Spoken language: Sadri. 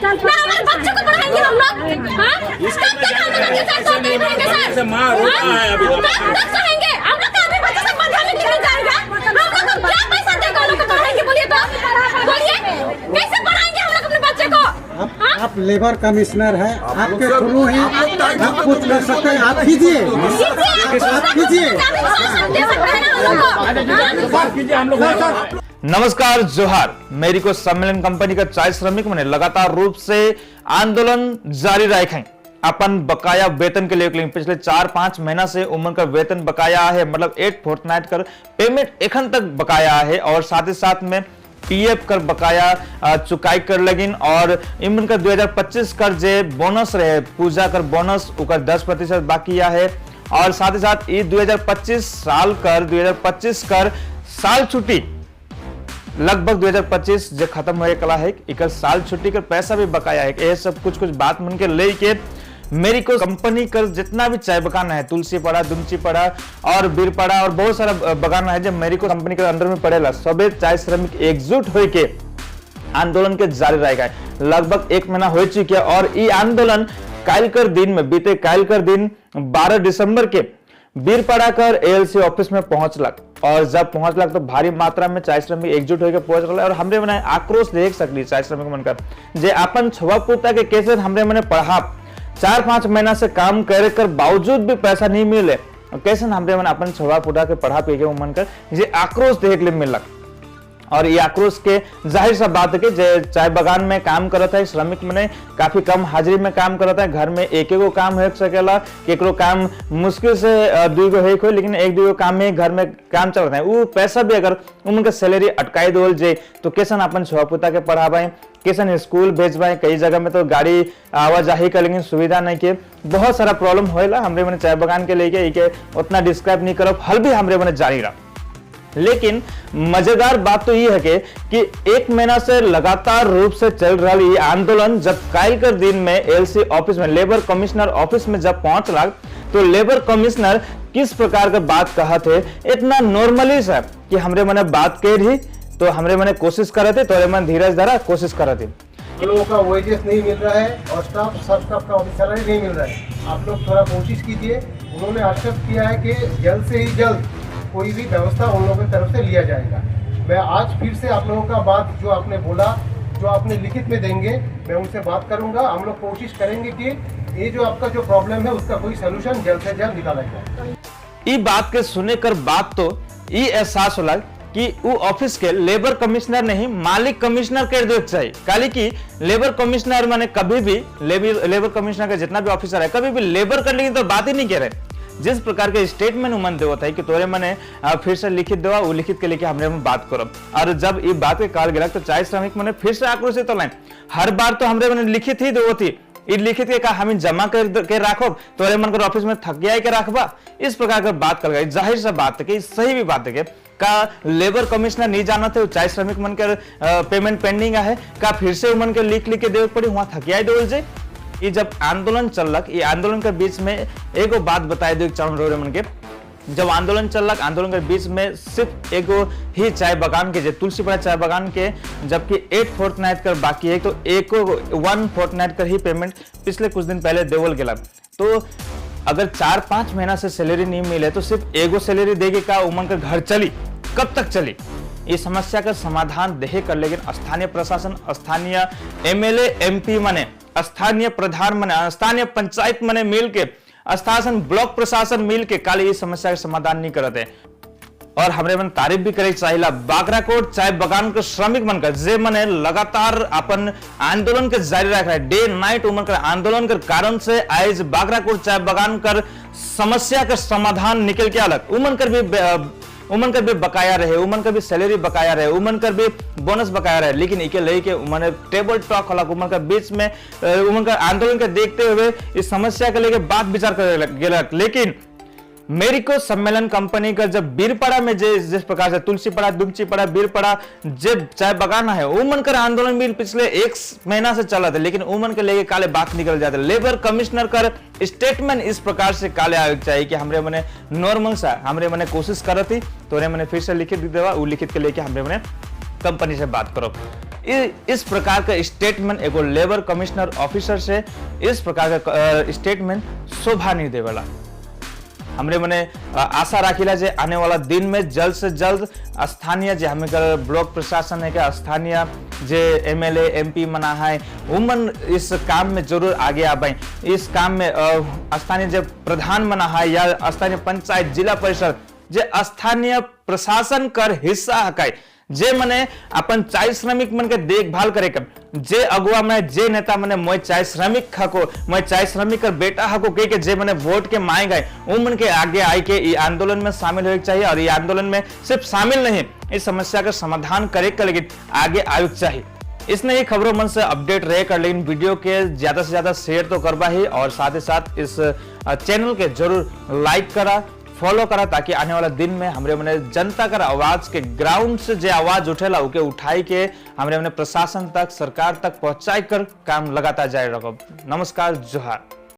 ना हमारे बच्चों को पढ़ाएंगे हम लोग। हाँ, कब तक हम लोग अत्याचार सहते रहेंगे सर? से माँ रोता है अभी। हाँ? कब तक सहेंगे हम लोग का? अभी बच्चा सब माध्यमिक निकल जाएगा। हम लोग को क्या पैसा देकर उन लोग को पढ़ाएंगे? बोलिए तो, बोलिए, कैसे पढ़ाएंगे हम लोग अपने बच्चे को? आप आप लेबर कमिश्नर है, आपके थ्रू ही आप कुछ कर सकते हैं। आप कीजिए, आप कीजिए। दे सकते हैं ना हम लोग को, हाँ? कीजिए, हम लोग। नमस्कार, जोहार। मेरिको सम्मेलन कंपनी का चाय श्रमिक मने लगातार रूप से आंदोलन जारी रखें अपन बकाया वेतन के लिए। पिछले 4-5 महीना से उमन का वेतन बकाया है, मतलब 8 फोर्टनाइट कर पेमेंट एखन तक बकाया है और साथ ही साथ में पीएफ कर बकाया चुकाई कर लगिन और इमन का 2025 कर जे बोनस रहे, पूजा कर बोनस, उकर 10% बाकी है और साथ ही साथ ई 2025 साल कर, 2025 कर साल छुट्टी, लगभग 2025 जो खत्म होए कला है, इकर साल छुट्टी कर पैसा भी बकाया है। ये सब कुछ कुछ बात मन के ले के मेरी को कंपनी कर जितना भी चाय बगान है, तुलसी पड़ा, दुमची पड़ा और बीरपड़ा और बहुत सारा बगान है जो मेरी को कंपनी के अंडर में पड़ेला, सबे चाय श्रमिक एकजुट होए के आंदोलन के जारी रहेगा। लगभग एक महीना हो चुकी है और ये आंदोलन काल कर दिन में, बीते काल कर दिन 12 दिसंबर के बीरपाड़ा कर एएलसी ऑफिस में पहुंचलक और जब पहुंचलक तो भारी मात्रा में चाय श्रमिक एकजुट होकर पहुंच गए और हमरे मने आक्रोश देख सकली चाय श्रमिक मन कर जे अपन छुआ पुता के कैसे हमरे मने पढ़ा। 4-5 महीना से काम करे कर बावजूद भी पैसा नहीं मिले, कैसे हमरे मने अपन छुआ पुता के पढ़ा पी के मन कर जे आक्रोश देख ले मिलक। और ये आक्रोश के जाहिर सा बात है कि जे चाय बगान में काम करत है श्रमिक मने काफी कम हाजिरी में काम करत है। घर में एक एगो काम हो सकेला, केकरो काम मुश्किल से दुई गो हो, लेकिन एक दुई गो काम में घर में काम चलत है। वो पैसा भी अगर उनके सैलरी अटकाई दोल जे तो कैसन अपन छुआ पुता के पढ़ाबाई, कैसन स्कूल भेजबाई? कई जगह में तो गाड़ी आवाजाही का लेकिन सुविधा नहीं के बहुत सारा प्रॉब्लम होएला। हमरे मने चाय बगान के लेके इके उतना डिस्क्राइब नहीं करब, हल भी हमरे मने जारी रहा। लेकिन मजेदार बात तो ये है कि एक महीना से लगातार रूप से चल रहा ये आंदोलन जब काल कर दिन में एलसी ऑफिस में, लेबर कमिश्नर ऑफिस में जब पहुंच लग तो लेबर कमिश्नर किस प्रकार का बात कहा थे, इतना नॉर्मली सर कि हमरे मने बात कर ही तो हमरे मने कोशिश करे थे, तोरे मन धीरज धरा, कोशिश करे थे। हम लोगों का वेजेस नहीं मिल रहा है और स्टाफ, सब स्टाफ का सैलरी नहीं मिल रहा है। आप लोग थोड़ा कोशिश कीजिए। उन्होंने आश्वस्त किया है कि जल्द से ही जल्द कोई भी व्यवस्था उन लोगों की तरफ से लिया जाएगा। मैं आज फिर से आप लोगों का बात, जो आपने बोला, जो आपने लिखित में देंगे, मैं उनसे बात करूंगा। हम लोग कोशिश करेंगे कि ये जो आपका जो प्रॉब्लम है, उसका कोई सोल्यूशन जल्द से जल्द निकाला जाए। ई बात के सुने कर बात तो ई एहसास होला कि वो ऑफिस के लेबर कमिश्नर नहीं, मालिक कमिश्नर कर दे चाहिए। काली की लेबर कमिश्नर माने कभी भी लेबर लेबर कमिश्नर का जितना भी ऑफिसर है, कभी भी लेबर कर लेकिन तो बात ही नहीं करे। जिस प्रकार के स्टेटमेंट उमन देवत है कि तोरे मने फिर से लिखित देवा, वो लिखित के लेके हमरे में बात करो और जब ये बात के काल गेला तो चाय श्रमिक मने फिर से आक्रोशित होलाइन। हर बार तो हमरे मने लिखित ही देवत थी, ई लिखित के का हमें जमा कर के राखो, तोरे मन कर ऑफिस में थकिया के राखबा? इस प्रकार का बात कर गई। जाहिर सा बात है कि सही भी बात है कि का लेबर कमिश्नर नहीं जानत है चाय श्रमिक मन के पेमेंट पेंडिंग है? का फिर से मन के लिख लिख के देवे पड़ी, वहां थकिया देवल जे? ये जब आंदोलन चलक, ये आंदोलन के बीच में एगो बात बताए दो चाउन रोरे मन के। जब आंदोलन चलक, आंदोलन के बीच में सिर्फ एगो ही चाय बगान के, जे तुलसीपड़ा चाय बगान के, जबकि 8 फोर्टनाइट कर बाकी है तो एक 1 फोर्टनाइट कर ही पेमेंट पिछले कुछ दिन पहले देवल गेला। तो अगर 4-5 महीना से सैलरी नहीं मिले तो सिर्फ एगो सैलरी देके का उमन कर घर चली? कब तक चली? इस समस्या का समाधान देहे कर लेकिन स्थानीय प्रशासन, स्थानीय एमएलए, एमपी मने, स्थानीय प्रधान मने, स्थानीय पंचायत मने मिल के, स्थान ब्लॉक प्रशासन मिल के काल ये समस्या का समाधान नहीं करते। और हमरे मन तारीफ भी करे चाहिए बागराकोट चाय बगान के श्रमिक मन का, जे मने लगातार अपन आंदोलन के जारी रख रहा है। डे नाइट उमन कर आंदोलन के कारण से आज बागराकोट चाय बगान कर समस्या का समाधान निकल के अलग। उमन कर भी बकाया रहे, उमन कर भी सैलरी बकाया रहे, उमन कर भी बोनस बकाया रहे, लेकिन इके लेके उमन टेबल टॉक होला। उमन का बीच में उमन का आंदोलन के देखते हुए इस समस्या के लेके बात विचार करे गेलक। लेकिन मेरिको सम्मेलन कंपनी का जब बीरपड़ा में जे जिस प्रकार से तुलसीपड़ा, दुमचीपड़ा, बीरपड़ा जे चाय बगान है, उमन कर आंदोलन भी पिछले एक महीना से चला था, लेकिन उमन के लेके काले बात निकल जाते। लेबर कमिश्नर कर स्टेटमेंट इस प्रकार से काले आयोग चाहिए कि हमरे मने नॉर्मल सा हमरे मने कोशिश करती, तो मने फिर से लिखित देवा, वो लिखित के लेके हमरे मने कंपनी से बात करो। इस प्रकार का स्टेटमेंट एगो लेबर कमिश्नर ऑफिसर से इस प्रकार का स्टेटमेंट शोभा नहीं देवेला। हमरे मने आशा राखिला जे आने वाला दिन में जल्द से जल्द स्थानीय जे हमें कर ब्लॉक प्रशासन है के स्थानीय जे एमएलए, एमपी मना है, उमन इस काम में जरूर आगे आबे। इस काम में स्थानीय जे प्रधान मना है या स्थानीय पंचायत, जिला परिषद, जे स्थानीय प्रशासन कर हिस्सा हकाय, जे मने अपन चाय श्रमिक मन के देखभाल करे के, जे अगुआ मने, जे नेता मने मोय चाय श्रमिक हको, मोय चाय श्रमिक कर बेटा हको कह के जे मने वोट के मांग गए, उमन के आगे आए के ई आंदोलन में शामिल होए के चाहिए और ई आंदोलन में सिर्फ शामिल नहीं, इस समस्या का समाधान करे के लेकिन आगे आवे के चाहिए। इसने ये खबरों मन से अपडेट रहे कर, लेकिन वीडियो के ज्यादा से ज्यादा शेयर तो करवा ही और साथ ही साथ इस चैनल के जरूर लाइक करा, फॉलो करा, ताकि आने वाला दिन में हमरे मने जनता कर आवाज के ग्राउंड से जे आवाज उठेला, उके उठाई के हमरे मने प्रशासन तक, सरकार तक पहुंचाई कर काम लगातार जारी रखब। नमस्कार, जोहार।